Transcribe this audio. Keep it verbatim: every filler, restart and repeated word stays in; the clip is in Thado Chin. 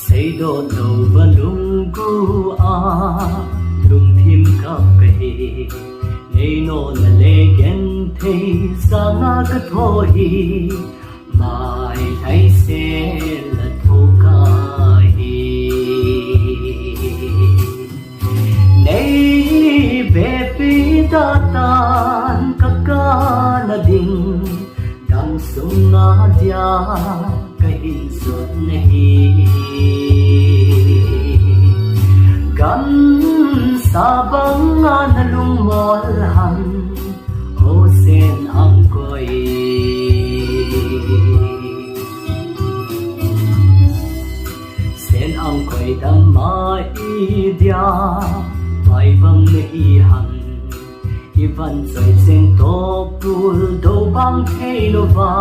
Seidoh louva lunggu a lungthim kap kahi. Nei nona le genthei sanga kathoh hi, mai thei sela thoh kahi. Nei bepi tatan kakana ding, gamsunga dia kahin jot nahi. Gamsa banga nalungmol ham, O Sen Angkoi. Sen Angkoi, dam a i dia, pai bang nahi ham. I van choi cheng toh puldou bang theilouva,